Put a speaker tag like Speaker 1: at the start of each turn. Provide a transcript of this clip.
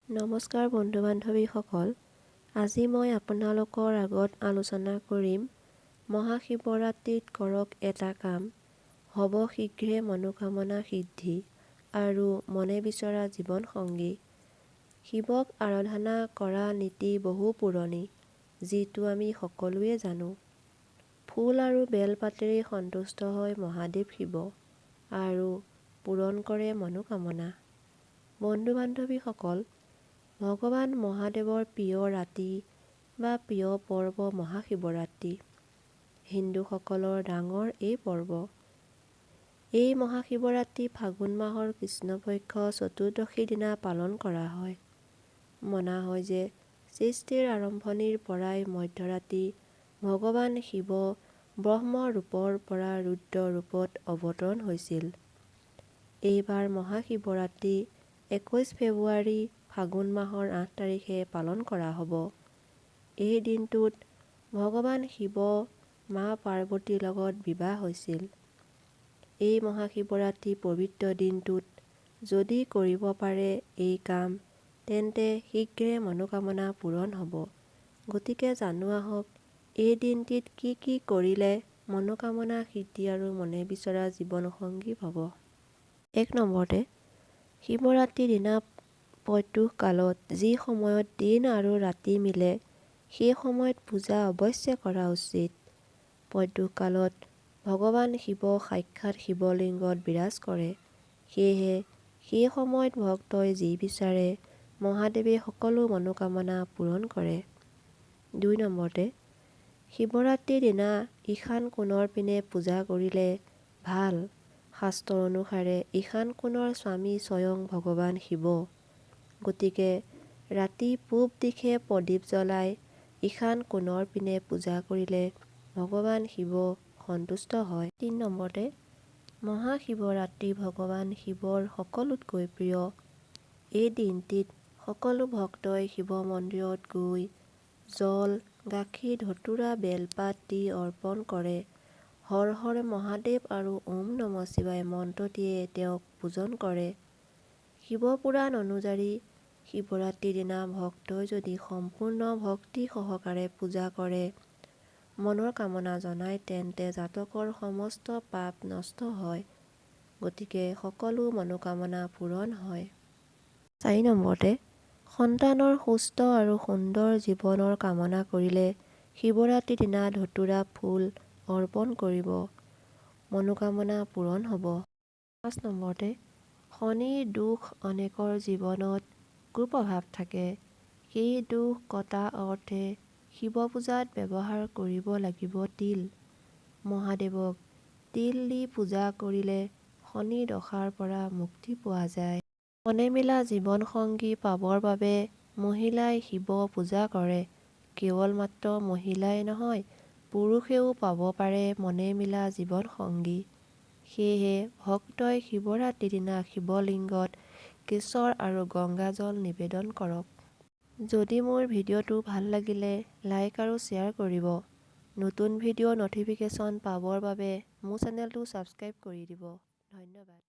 Speaker 1: নমস্কাৰ বন্ধু বান্ধৱীসকল, আজি মই আপোনালোকৰ আগত আলোচনা কৰিম মহাশিৱৰাত্ৰিত কৰক এটা কাম, হ'ব শীঘ্ৰে মনোকামনা সিদ্ধি আৰু মনে বিচৰা জীৱন সংগী। শিৱক আৰাধনা কৰা নীতি বহু পুৰণি, যিটো আমি সকলোৱে জানো। ফুল আৰু বেলপাতেৰেই সন্তুষ্ট হয় মহাদেৱ শিৱ আৰু পূৰণ কৰে মনোকামনা। বন্ধু বান্ধৱীসকল, ভগৱান মহাদেৱৰ প্ৰিয় ৰাতি বা প্ৰিয় পৰ্ব মহাশিৱৰাত্ৰি। হিন্দুসকলৰ ডাঙৰ এই পৰ্ব। এই মহাশিৱৰাত্ৰি ফাগুন মাহৰ কৃষ্ণপক্ষ চতুৰ্দশীৰ দিনা পালন কৰা হয়। মনা হয় যে সৃষ্টিৰ আৰম্ভণিৰ পৰাই মধ্যৰাতি ভগৱান শিৱ ব্ৰহ্ম ৰূপৰ পৰা ৰুদ্ৰ ৰূপত অৱতৰণ হৈছিল। এইবাৰ মহাশিৱৰাত্ৰি 21 ফেব্ৰুৱাৰী, ফাগুন মাহৰ 8 তাৰিখে পালন কৰা হ'ব। এই দিনটোত ভগৱান শিৱ মা পাৰ্বতীৰ লগত বিবাহ হৈছিল। এই মহাশিৱৰাত্ৰি পবিত্ৰ দিনটোত যদি কৰিব পাৰে এই কাম, তেন্তে শীঘ্ৰে মনোকামনা পূৰণ হ'ব। গতিকে জানো আহক এই দিনটিত কি কি কৰিলে মনোকামনা সিদ্ধি আৰু মনে বিচৰা জীৱনসংগী পাব। 1 নম্বৰতে, শিৱৰাত্ৰিৰ দিনা প্ৰদোষ কালত যি সময়ত দিন আৰু ৰাতি মিলে, সেই সময়ত পূজা অৱশ্যে কৰা উচিত। প্ৰদোষ কালত ভগৱান শিৱ সাক্ষাৎ শিৱলিংগত বিৰাজ কৰে। সেয়েহে সেই সময়ত ভক্তই যি বিচাৰে, মহাদেৱে সকলো মনোকামনা পূৰণ কৰে। 2 নম্বৰতে, শিৱৰাত্ৰিৰ দিনা ঈশান কোণৰ পিনে পূজা কৰিলে ভাল। শাস্ত্ৰ অনুসাৰে ঈশান কোণৰ স্বামী স্বয়ং ভগৱান শিৱ। গতিকে ৰাতি পূব দিশে প্ৰদীপ জ্বলাই ঈশান কোণৰ পিনে পূজা কৰিলে ভগৱান শিৱ সন্তুষ্ট হয়। 3 নম্বৰতে, মহাশিৱৰাত্ৰি ভগৱান শিৱৰ সকলোতকৈ প্ৰিয়। এই দিনটিত সকলো ভক্তই শিৱ মন্দিৰত গৈ জল, গাখীৰ, ধতুৰা, বেলপাত দি অৰ্পণ কৰে। হৰ হৰ মহাদেৱ আৰু ওম নম শিৱায় মন্ত্ৰটিয়ে তেওঁক পূজন কৰে। শিৱপুৰাণ অনুযায়ী শিৱৰাত্ৰিৰ দিনা ভক্তই যদি সম্পূৰ্ণ ভক্তি সহকাৰে পূজা কৰে, মনৰ কামনা জনায়, তেন্তে জাতকৰ সমস্ত পাপ নষ্ট হয়। গতিকে সকলো মনোকামনা পূৰণ হয়। 4 নম্বৰতে, সন্তানৰ সুস্থ আৰু সুন্দৰ জীৱনৰ কামনা কৰিলে শিৱৰাত্ৰিৰ দিনা ধতুৰা ফুল অৰ্পণ কৰিব, মনোকামনা পূৰণ হ'ব। 5 নম্বৰতে, শনিৰ দোষ অনেকৰ জীৱনত কুপ্ৰভাৱ থাকে। সেই দোষ কটা অৰ্থে শিৱ পূজাত ব্যৱহাৰ কৰিব লাগিব তিল। মহাদেৱক তিল দি পূজা কৰিলে শনি দশাৰ পৰা মুক্তি পোৱা যায়। মনে মিলা জীৱনসংগী পাবৰ বাবে মহিলাই শিৱ পূজা কৰে। কেৱল মাত্ৰ মহিলাই নহয়, পুৰুষেও পাব পাৰে মনে মিলা জীৱনসংগী। সেয়েহে ভক্তই শিৱৰাত্ৰিৰ দিনা শিৱলিংগত কেশৰ আৰু গংগাজল নিবেদন কৰক। যদি মোৰ ভিডিঅ'টো ভাল লাগিলে লাইক আৰু শ্বেয়াৰ কৰিব। নতুন ভিডিঅ'ৰ ন'টিফিকেশ্যন পাবৰ বাবে মোৰ চেনেলটো ছাবস্ক্ৰাইব কৰি দিব। ধন্যবাদ।